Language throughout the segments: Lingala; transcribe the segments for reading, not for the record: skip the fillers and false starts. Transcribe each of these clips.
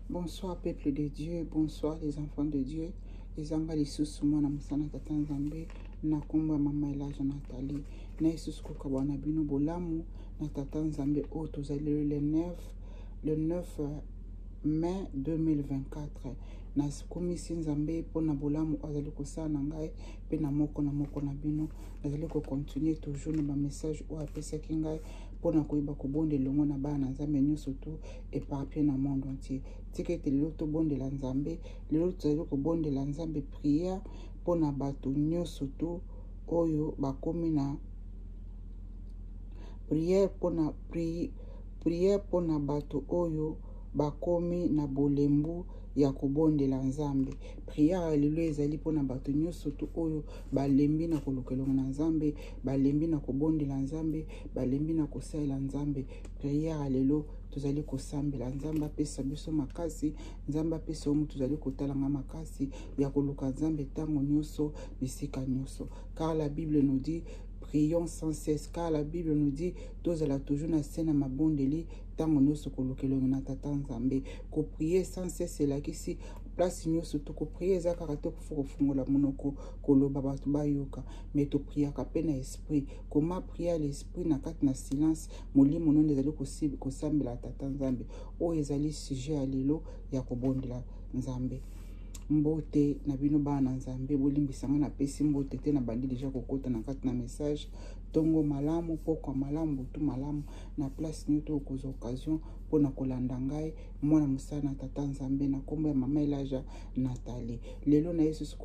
Bonsoir peuple de Dieu, bonsoir les enfants de Dieu. Ezanga lisusu mwana mosala tata Nzambe na kombo ya mama Elaja Nathalie. Na lisusu kokabwana na bino bolamu na tata Nzambe oyo tozali le 9 le 9 mai 2024. Nakumisi Nzambe mpo na bolamu oyo azali kosala na ngai mpe na moko na moko na bino. Nazali kocontinue toujours na bamessage oyo apesaki ngai mpo na koyeba kobonda elongo na bana na Nzambe nyonso tu éparpillé na monde entier. Tika ete lelo tobondela Nzambe, lelo tozali kobondela Nzambe prière mpo na bato nyonso tu oyo bakomi na prière mpo na prière mpo na bato oyo bakomi na bolembu ya kobondela Nzambe. Prière ya lelo ezali mpo na bato nyonso tu oyo balembi na koluka elongo na Nzambe, balembi na kobondela Nzambe, balembi na kosalela Nzambe. Prière ya lelo tozali kosambela Nzambe apesa biso makasi, Nzambe apesa oyo tozali kotala nga makasi ya koluka Nzambe ntango nyonso, bisika nyonso. Car la Bible nous dit prions sans cesse, car la Bible nous dit tozala toujours na se na mabondeli ntango nyonso koluka elongi na Tata Nzambe. Koprier sans cesse elakisi place nyonso tokoprie, eza kaka te kofu kofungola monoko koloba bato bayoka, mais topriaka mpe na esprit. Koma prier l'esprit na kati na silence, molimo noni ezali kosambela Tata Nzambe. Oyo ezali sujet ya lelo ya kobondela Nzambe. Mbote na bino bana na Nzambe, bolimbisa nga napesi mbote te, nabandi deja kokota na kati na message. Tongo malamu, pokwa malamu, butu malamu, na place nyoto okozwa occasion mpona kolanda ngai mwana mosala na Tata Nzambe na kombo ya mama Elaja Nathalie. Lelo na Yesu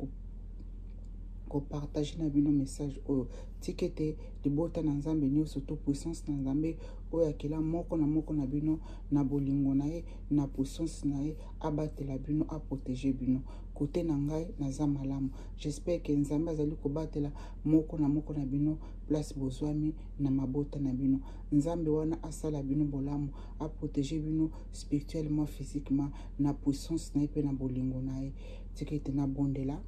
kopartage na bino message oyo. Tika ete libota na Nzambe nyonso to puissance na Nzambe oyo akela moko na moko na bino na bolingo na ye, na puissance na ye, abatela bino, aprotege bino. Kote na ngai naza malamu. J'espère que Nzambe azali kobatela moko na moko na bino place bozwami na mabota na bino. Nzambe wana asala bino bolamu, aprotege bino spirituellement, physiquement, na puissance na ye mpe na bolingo na ye. Tika ete nabondela.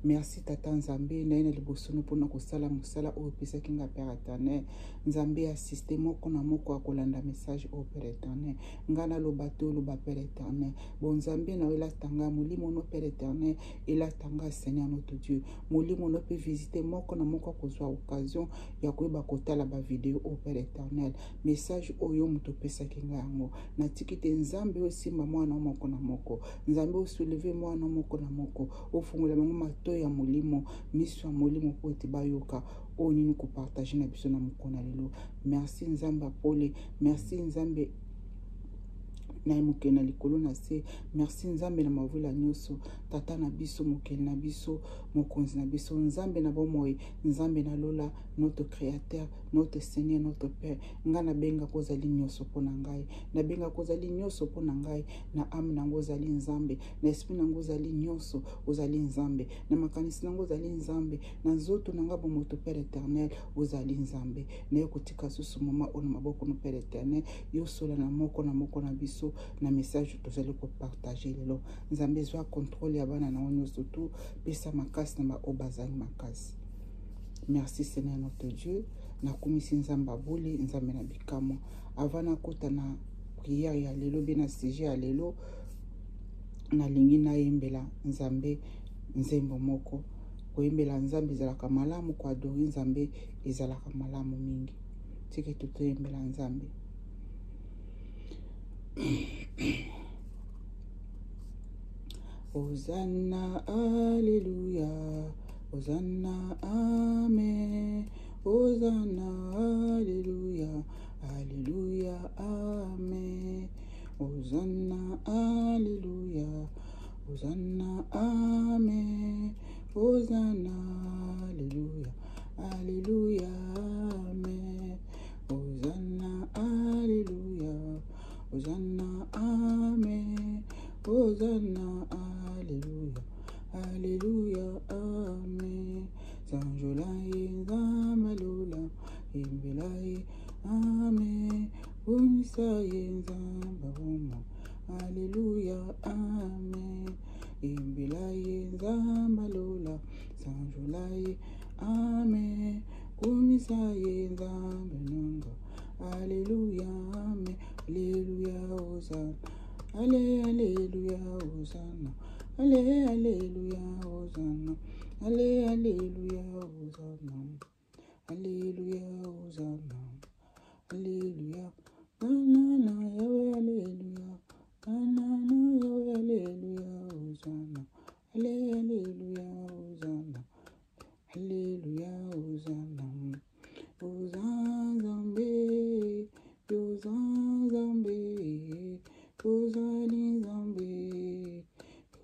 Merci Tata Nzambe, naye na liboso no mpona kosala mosala oyo opesaki nga Père Éternel. Nzambe assiste moko na moko akolanda message oyo Père Éternel. Nga naloba te oloba Père Éternel. Bon Nzambe na yo elata nga molimo no Père Éternel, elata nga Seigneur notre Dieu. Molimo no mpe visite moko na moko akozwa occasion ya koyeba kotala ba video oyo Père Éternel. Message oyo moto opesaki nga yango. Natiki te Nzambe osimba mwana moko na moko. Nzambe osouleve mwana moko na moko. Ofungola bango matoi ya molimo, miso ya molimo mpo ete bayoka oyo nini kopartage na biso na mokolo na lelo. Merci Nzambe apole, merci Nzambe na ye mokeli na likolo na se, merci Nzambe na mavula nyonso, tata na biso, mokeli na biso, mokonzi na biso, Nzambe na bomoi, Nzambe na lola, notre créateur, notre Seigneur, notre Père. Nga nabengaka ozali nyonso mpo na ngai, nabengaka ozali nyonso mpo na ngai, na ame nango ozali Nzambe, na esprit nango ozali nyonso, ozali Nzambe, na makanisi nango ozali Nzambe, na nzoto na nga bomoto Père Éternel ozali Nzambe. Naye kotika susu mama oyo na maboko no Père Éternel, yo sola na moko na moko na biso na message tozali kopartage lelo. Nzambe zwa contrôle ya bana na yo nyonso tu, pesa makasi na baoyo bazali makasi. Merci Seigneur notre Dieu. Nakumisi Nzambe abuli, Nzambe na bikamwa. Avant nakota na prière ya lelo be na sujet ya lelo, nalingi nayembela Nzambe nzembo moko. Koyembela Nzambe ezalaka malamu, koadore Nzambe ezalaka malamu mingi. Tika ete toyembela Nzambe. Hosanna, Alleluia, Hosanna, Amen, Hosanna, Alleluia, Alleluia, Amen, Hosanna, Alleluia, Hosanna, Amen, Hosanna, Alleluia, Alleluia, Amen, Hosanna, Alleluia, Hosanna, Amen, Hosanna, Alleluia, Alleluia, Amen. Sanjola ye Nzambe lola, yembela ye, Amen. Bomisa ye Nzambe boma, Alleluia, Amen. Yembela ye Nzambe lola, sanjola ye, Amen. Kumisa ye Nzambe nanga, Alleluia, Amen. Alleluia, Hosanna. Ale, Alléluia, Hosanna. Ale, Alléluia, Hosanna. Ale, Alléluia, Hosanna. Alléluia, Hosanna. Alléluia. Na, na, na, Yahweh, Alléluia. Na, na, na, Yahweh, Alléluia, Hosanna. Ale, Alléluia, Hosanna. Alléluia, Hosanna. Oza Nzambe, oza Nzambe, ozali Nzambe,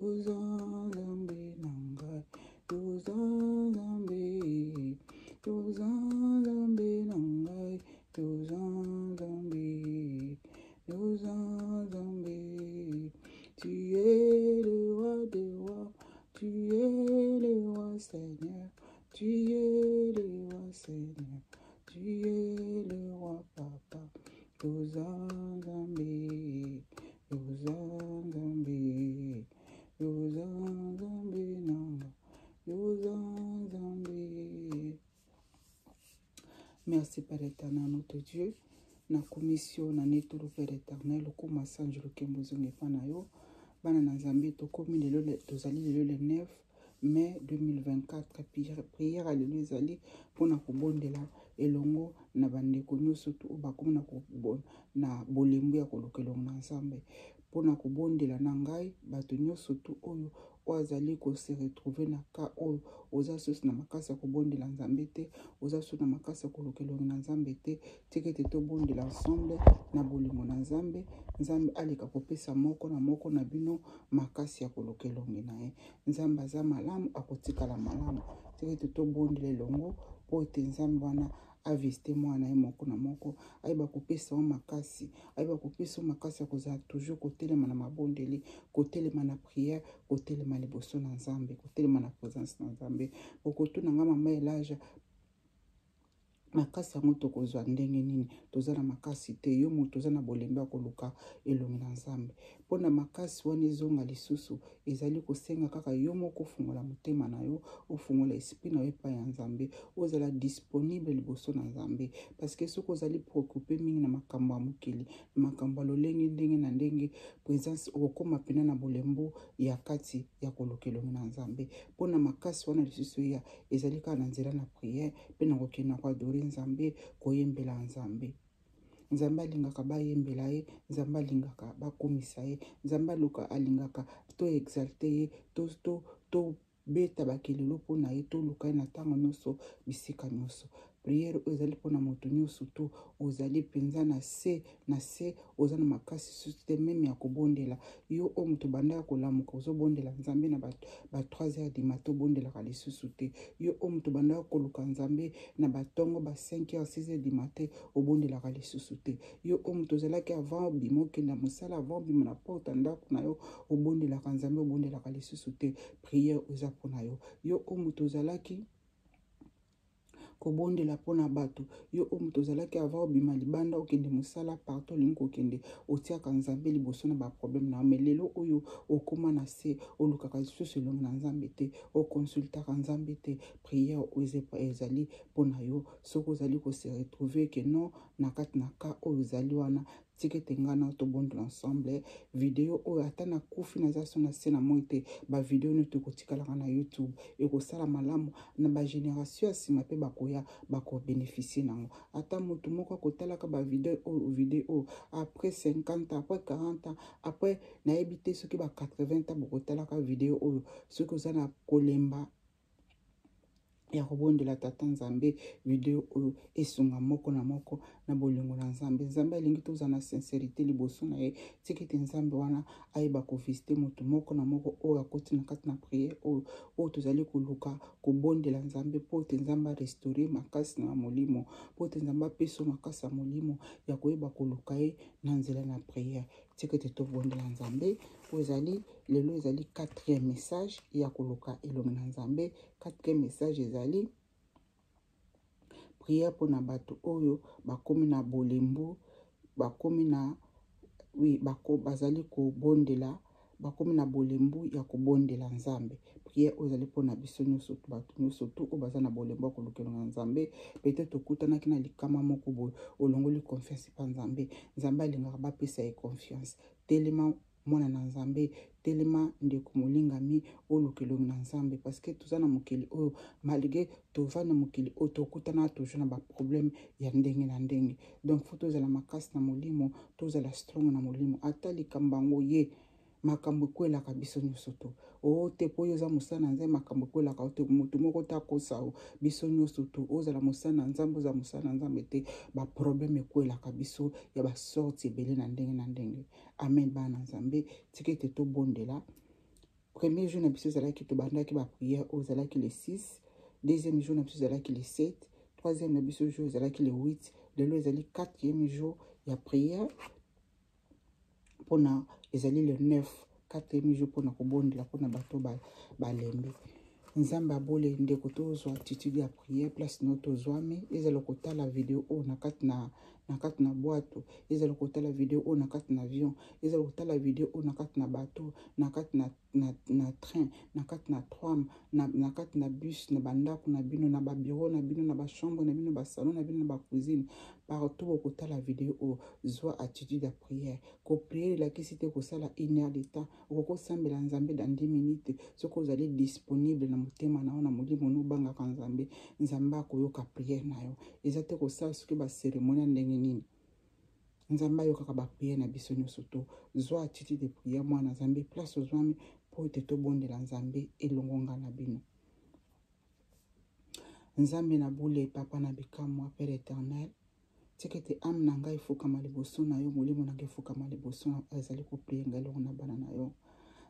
oza Nzambe na ngai, oza Nzambe, oza Nzambe na ngai, oza Nzambe, oza Nzambe. Tu es le roi des rois, tu es le roi Seigneur. Tu es le roi Seigneur, tu es le roi Papa. Oza Nzambe, oza Nzambe, oza Nzambe nanga, oza Nzambe. Merci Père éternel, notre Dieu. Nakumisi yo na netulu Père éternel, okoma sanju lokembo ezonga epa na yo. Bana na Nzambe, tokomi lelo, tozali lelo le 9 mai 2024. Prière ya lelo ezali mpona kobondela elongo na bandeko nyonso tu oyo bakomi na, na bolembu ya koluka elongo na Nzambe. Mpona kobondela na ngai bato nyonso tu oyo oyo azali ko se retrouver na cas oyo oza susu na makasi ya kobondela Nzambe te, oza susu na makasi ya koluka elongi na Nzambe te, tika ete tobondela ensemble na bolingo na Nzambe. Nzambe aleka kopesa moko na moko na bino makasi ya koluka elongi na ye. Nzambe aza malamu, akotikala malamu. Tika ete tobondela elongo mpo ete Nzambe wana avisite mwana ye moko na moko, ayeba kopesa yo makasi, ayeba kopesa yo makasi ya kozala toujours kotelema na mabondeli, kotelema na prière, kotelema liboso na Nzambe, kotelema na présence na Nzambe. Okotuna nga mama Elaja, makasi yango tokozwa ndenge nini? Toza na makasi te. Yo moto oza na bolembe ya koluka elongi na Nzambe, mpo na makasi wana ezonga lisusu, ezali kosenga kaka yo moko ofungola motema na yo, ofungola esprit na yo epai ya Nzambe, ozala disponible liboso na Nzambe. Parce que soki ozali préoccupé mingi na makambo ya mokili, na makambo ya lolenge ndenge na ndenge, présence okokoma pena na bolembu ya kati ya koluka elongi na Nzambe. Mpo na makasi wana lisusu ya ezali kaka na nzela na prière mpe na kokende na koadore Nzambe, koyembela Nzambe. Nzambe alingaka bayembela ye, Nzambe alingaka bakumisa ye, Nzambe aluka alingaka to exalte ye, to, to, to beta bakelelo mpo na ye, toluka ye na ntango nyonso, bisika nyonso. Priere oyo ezali mpo na moto nyonso to ozali mpenza na se na se, oza na makasi susu te meme ya kobondela. Yo oyo moto banda ya kolamuka ozobondela Nzambe na ba 3 heures du matin, obondelaka lisusu te. Yo oyo moto banda ya koluka Nzambe na batongo ba 5 heures 6 heures du matin, obondelaka lisusu te. Yo oyo moto ozalaki avant obima okenda mosala, avant obima na porte ya ndako na yo obondelaka Nzambe, obondelaka lisusu te. Prière oyo eza mpo na yo. Yo oyo moto ozalaki kobondela mpo na bato, yo oyo moto ozalaki avant obima libanda okende mosala, partout olingi kokende, otiaka Nzambe liboso na baproblème na yo. Mais lelo oyo okóma na se, olukaka lisusu elongi na Nzambe te, okonsultaka Nzambe te. Prière oyo ezali mpo na yo. Soki ozali kose retrouver ke non na kati na ka oyo ozali wana, tika ete ngai na tobondela ensemble. Video oyo ata nakufi naza so na se na moi te, bavideo nioto ekotikalaka na YouTube, ekosala malamu na bagénération ya nsima mpe bakoya bakobénéficie nango. Ata motu moko akotalaka bavideo oyo, video oyo après 50 ans, après 40 ans, après nayebi te soki ba 80 ans bokotalaka video oyo. Soki oza na kolemba ya kobondela tata Nzambe, video oyo esunga moko na moko na bolingo na Nzambe. Nzambe alingi tozala na sincérité liboso na ye. Tika ete Nzambe wana ayeba kovisite moto moko na moko oyo akoti na kati na prière oyo, oyo tozali koluka kobondela Nzambe, mpo ete Nzambe arestaure makasi na molimo, mpo ete Nzambe apesa makasi ya molimo ya koyeba koluka ye na nzela na prière. Tika ete tobondela Nzambe. Oyo ezali lelo ezali 4e message ya koluka elongi na Nzambe. 4e message ezali prière mpona bato oyo bakomi na bolembu, bakomi na oui, bako, bazali kobondela, bakomi na bolembu ya kobondela Nzambe. Prière oyo ezali mpona biso nyonso, bato nyonso tu oyo baza na bolembu ya koluka elongi na Nzambe. Peut-être okutanaki na likama moko boye, olongoli confiance epa Nzambe. Nzambe alingaka bapesa ye confiance. Telema Mwana na Nzambe, telema ndeko molingami, oluka elongi na Nzambe, parce que toza na mokili oyo, malgré tovanda mokili oyo, tokutana toujours na baproblème ya ndenge na ndenge. Donc faut tozala makasi na molimo, tozala strong na molimo. Ata likambo yango ye, makambo ekwelaka biso nyonso to o te, mpo oyo oza mosala na Nzambe, makambo ekwelaka o te. Motu moko te akosa o biso nyonso to ozala mosala na Nzambe, ozala mosala na Nzambe te, baproblème ekwelaka biso ya basorte ebele na ndenge na ndenge. Amen. Bana na Nzambe, tika ete tobondela. Premier jour na biso ezalaki, tobandaki baprière oyo ezalaki le 6. Deuxième jour na biso ezalaki le 7. Troisième na biso jour ezalaki le 8. Lelo ezali quatrième jour ya prière, mpona ezali le 9, quatrième jour mpona kobondela mpona bato balembi. Nzambe abole ndeko, tozwa attitude ya prière place no tozwami. Ezala kotala video oyo na kati na bwato, ezala kotala video oyo na kati na avion, ezala kotala video oyo na kati na bateau, na kati na train, na kati na tram, na kati na bus, na bandako na bino, na babureau na bino, na bachambre na bino, basalon na bino, na bacuisine, partout bokotala video oyo, zwa attitude ya prière. Koprier elakisi te kosala une heure de temps. Okoki kosambela Nzambe dans 10 minutes soki ozali disponible na motema na yo, na molimo no obangaka Nzambe. Nzambe akoyoka prière na yo. Eza te kosala soki bacérémonie ya ndenge nini. Nzambe ayokaka baprière na biso nyonso. To zwa attitude de prière, mwana Nzambe, place ozwami, mpo ete tobondela Nzambe elongo nga na bino. Nzambe na bule, Papa na bikamwa, Père éternel, tika ete âme na ngai efukama liboso na yo, molimo na ngai efukama liboso na yo. Ezali koprier ngai elongo na bana na yo.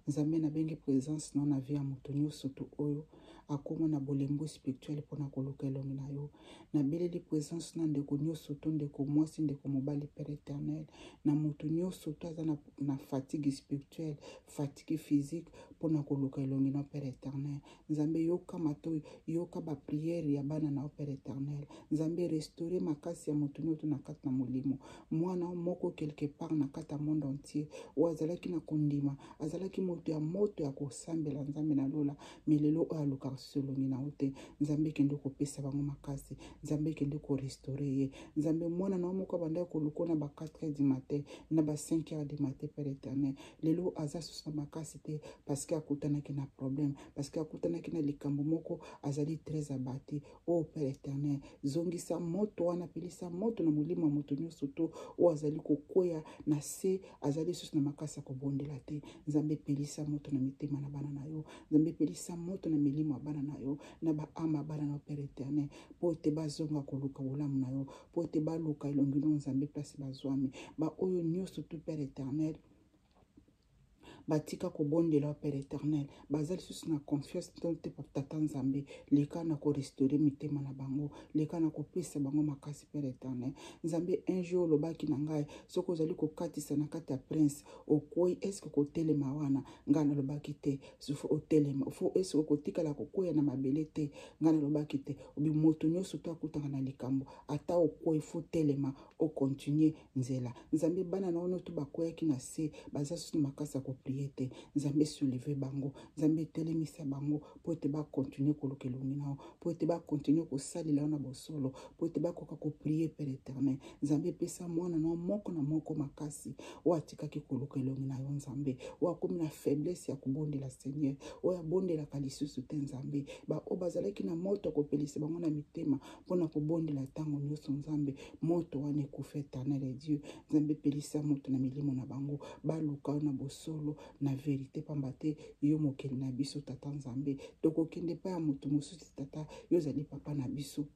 Nzambe, nabengi présence na yo na vie ya moto nyonso to oyo akóma na bolembu spirituel mpona koluka elongi na yo. Nabeleli présence na ndeko nyonso to ndeko mwasi, ndeko mobali, Père éternel, na moto nyonso to aza na fatigue spirituelle, fatigue physique mpona koluka elongi na Père éternel. Nzambe, yoka matoi, yoka baprière ya bana na yo, Père éternel. Nzambe, restaure makasi ya moto nyonso na kati na molimo. Mwana moko quelque part na kati ya monde entier oyo azalaki na kondima, azalaki moto ya moto ya kosambela Nzambe na lola, mais lelo oyo alukaka susu elongi na yo te. Nzambe, ekende kopesa bango makasi. Nzambe, ekende korestaurer ye. Nzambe, mwana na yo moko abandaki koluka na ba 4 heures du matin, na ba 5 heures du matin, Père éternel, lelo aza susu na makasi te, parce que akutanaki na problème, parce que akutanaki na likambo moko, azali très abattu. O Père éternel, zongisa moto wana, pelisa moto na molimo ya moto nyonso to oyo azali kokweya na se, azali lisusu na makasi ya kobondela te. Nzambe, pelisa moto na mitema na bana na yo. Nzambe, pelisa moto na milimo ya bana na yo, na baâme ya bana na yo, Père éternel, mpo ete bazonga koluka bolamu na yo, mpo ete baluka elongi no. Nzambe, place bazwami, baoyo nyonso tu, Père éternel, batika kobondela, Père éternel, baza lisusu na confiance te. Tata Nzambe, leka na korestaurer mitema na bango, leka na kopesa bango makasi, Père éternel. Nzambe, un jour olobaki na ngai, soki ozali kokatisa na kati ya prince, okwei, est-ce kotelema wana? Ngai nalobaki te. Faut otelema, faut est-ce kotikala kokwea na mabele te? Ngai nalobaki te. Obi moto nyonso to akutaka na likambo, ata okwei, faut telema, ocontinuer nzela. Nzambe, bana na ono to bakweyaki na se, baza susu makasi ya koprier te. Nzambe, soulever bango. Nzambe, etelemisa bango mpo ete bacontinuer koluka elongi na yo, mpo ete bacontinuer kosalela yo na bosolo, mpo ete bakoka koprier, Père éternel. Nzambe, epesa mwana na yo moko na moko makasi oyo atikaki koluka elongi na yo. Nzambe, oyo akomi na faiblesse ya kobondela, Seigneur, oyo abondelaka lisusu te. Nzambe, baoyo bazalaki na moto akopelisa bango na mitema mpona kobondela ntango nyonso, Nzambe, moto wana ekufa. Éternel Dieu, Nzambe, epelisa moto na milimo na bango, baluka yo na bosolo, na vérité, pamba te yo mokeli na biso. Tata Nzambe, tokokende epai ya moto mosusu. Tata, yo ozali papa na biso.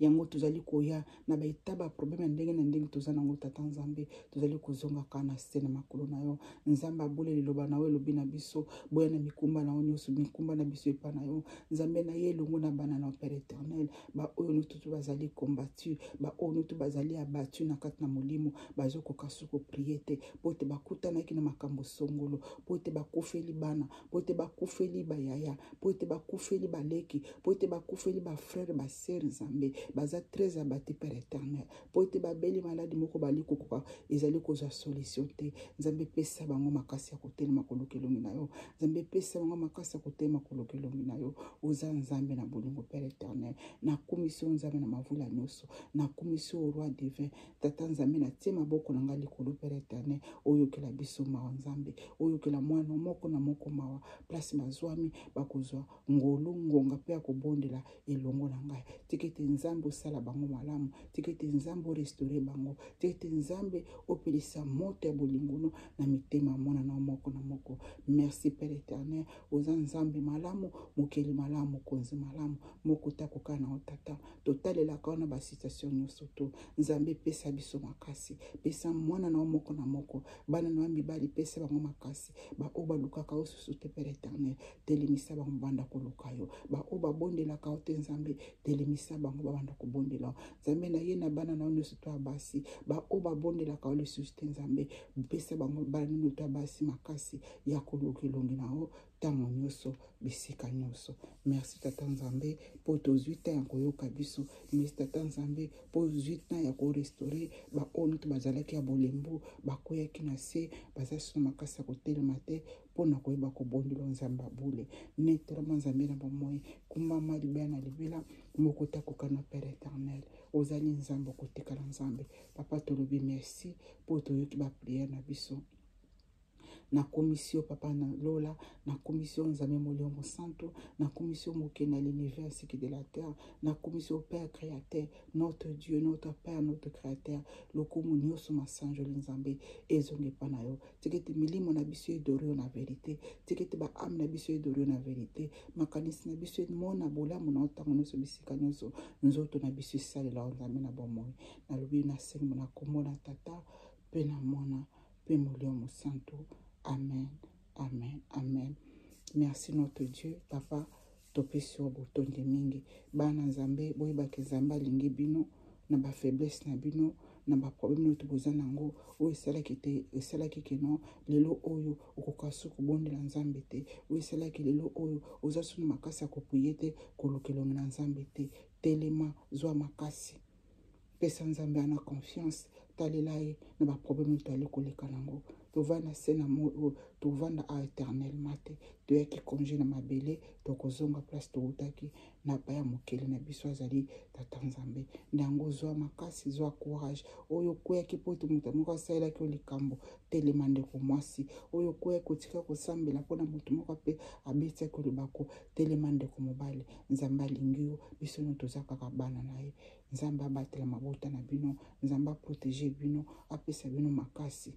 Yango tozali koya na baeta baproblème ya ndenge na ndenge toza nango. Tata Nzambe, tozali kozongaka na se na makolo na yo. Nzambe abole, liloba na yo elobi na biso, boya na mikumba na yo nyonso, mikumba na biso epa na yo. Nzambe, na ye elongo na bana na yo, Père éternel, baoyo nyonso bazali combattu, baoyo nyonso bazali abattu na kati na molimo, bazokoka su koprier te, mpo ete bakutanaki na makambo songolo, mpo ete bakufeli bana, mpo ete bakufeli bayaya, mpo ete bakufeli baleki, mpo ete bakufeli bafrère, basœur. Nzambe. Nzambe baza très abati, Père éternel, mpo ete babeli maladi moko bali kokoka ezali kozwa solution te. Nzambe, pesa bango makasi ya kotelema koluka elongi na yo. Nzambe, pesa bango makasi ya kotelema koluka elongi na yo. Oza Nzambe na bolingo, Père éternel. Nakumisi yo, Nzambe na mavula nyonso. Nakumisi yo, Roi divin, Tata Nzambe. Natie maboko na ngai likolo, Père éternel. Oyokela biso mawa, Nzambe. Oyokela mwana moko na moko mawa. Place bazwami, bakozwa ngolu, ngonga mpe ya kobondela elongo na ngai. Tika ete Nzambe osala bango malamu. Tika ete Nzambe orestore bango. Tika ete Nzambe opelisa moto ya bolingono na mitema mwana na moko na moko. Merci, Père éternel. Oza Nzambe malamu, mokeli malamu, mokonzi malamu, moko te akoka na yo, Tata. Totalelaka wana basituation nyonso to. Nzambe, pesa biso makasi. Pesa mwana na yo moko na moko, bana na yo mibali, pesa bango makasi. Baoyo balukaka yo susu te, Père éternel, telemisa bango babanda koluka yo. Baoyo babondelaka yo te, Nzambe, telemisa bango babanda kobondela yo. Nzambe, na ye na bana na yo nyonso to ya basi, baoyo babondelaka yo lisusu te, Nzambe, pesa bango, bana nino to ya basi, makasi ya koluka elongi na yo ntango nyonso, bisika nyonso. Merci, Tata Nzambe, mpo tozwi temps ya koyoka biso. Merci, Tata Nzambe, mpo ozwi temps ya korestaurer baoyo nito bazalaki ya bolembu, bakweyaki na se, baza sino makasi ya kotelema te mpo na koyeba kobondela. Nzambe abule netelama, Nzambe na bomoi, kumbama libela na libela, moko te akokana. Père éternel, ozali Nzambe, okotikala Nzambe. Papa, tolobi merci mpo toyoki baprière na biso. Nakomisi yo, Papa na lola. Nakomisi yo, Nzambe Molimo Mosantu. Nakomisi yo, mokeli na l'univers ainsi que de la terre. Nakomisi yo, Père créateur, notre Dieu, notre Père, notre créateur. Lokumu nyonso, masanjoli, Nzambe, ezongi epa na yo. Tika ete milimo na biso eadorer yo na vérité. Tika ete baâme na biso eadorer yo na vérité. Makanisi na biso emona bolamu na yo ntango nyonso, bisika nyonso. Nzoto na biso esalela yo, Nzambe na bomoi. Nalobi, nasengi na kombo na Tata mpe na Mwana mpe Molimo Mosantu. Amen, amen, amen. Merci, notre Dieu. Papa, topesi yo botondi mingi. Bana Nzambe, boyebaki Nzambe alingi bino na bafaiblesse na bino, na baproblème oyo boza nango, oyo esalaki te, esalaki keno lelo oyo okoka su kobondela Nzambe te, oyo esalaki lelo oyo oza sunu makasi ya koprier te, koluka elongi na Nzambe te. Telema, zwa makasi, pesa Nzambe ana confiance, talela ye na baproblème oyo toali koleka nango. Tovanda se na moi oyo, tovanda a éternellement te. Toyaki congé na mabele, tokozonga place toutaki, na pa ya mokili na biso, azali Tata Nzambe. Nde yango, zwa makasi, zwa courage. Oyo okweyaki mpo ete moto moko asalelaki yo likambo, telema, ndeko mwasi. Oyo okweyaki kotika kosambela mpona moto moko mpe abetiaki yo libako, telema, ndeko mobali. Nzambe alingi yo. Biso nyonso toza kaka bana na ye. Nzambe abatela mabota na bino. Nzambe aprotéger bino, apesa bino makasi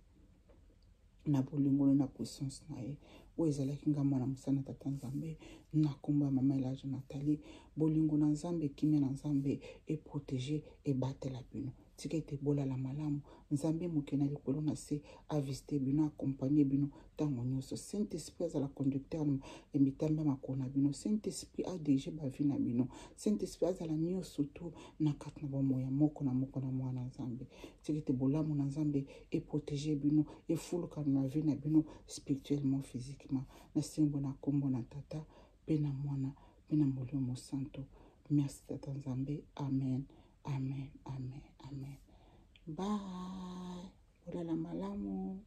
na bolingo na puissance na ye. Oyo ezalaki nga, mwana mosala na Tata Nzambe, na nkombo ya Mama Elajo Nathalie. Bolingo na Nzambe, kimia na Nzambe eprotéger, ebatela bino. Tika ete bolala malamu. Nzambe moke na likolo na se avisiter bino, accompagner bino ntango nyonso. Saint Esprit azala conducteur ya mitambo ya makolo na bino. Saint Esprit adiriger bavie na bino. Saint Esprit azala nyonso tu na kati na bomoi ya moko na moko na mwana Nzambe. Tika ete bolamu na Nzambe eprotéger bino, efuluka na vie na bino, spirituellement, physiquement. Nasembo na nkombo na Tata mpe na Mwana mpe na Molimo Mosantu. Merci, Tata Nzambe. Amen, amen, amen, amen. Bye, bolala malamu.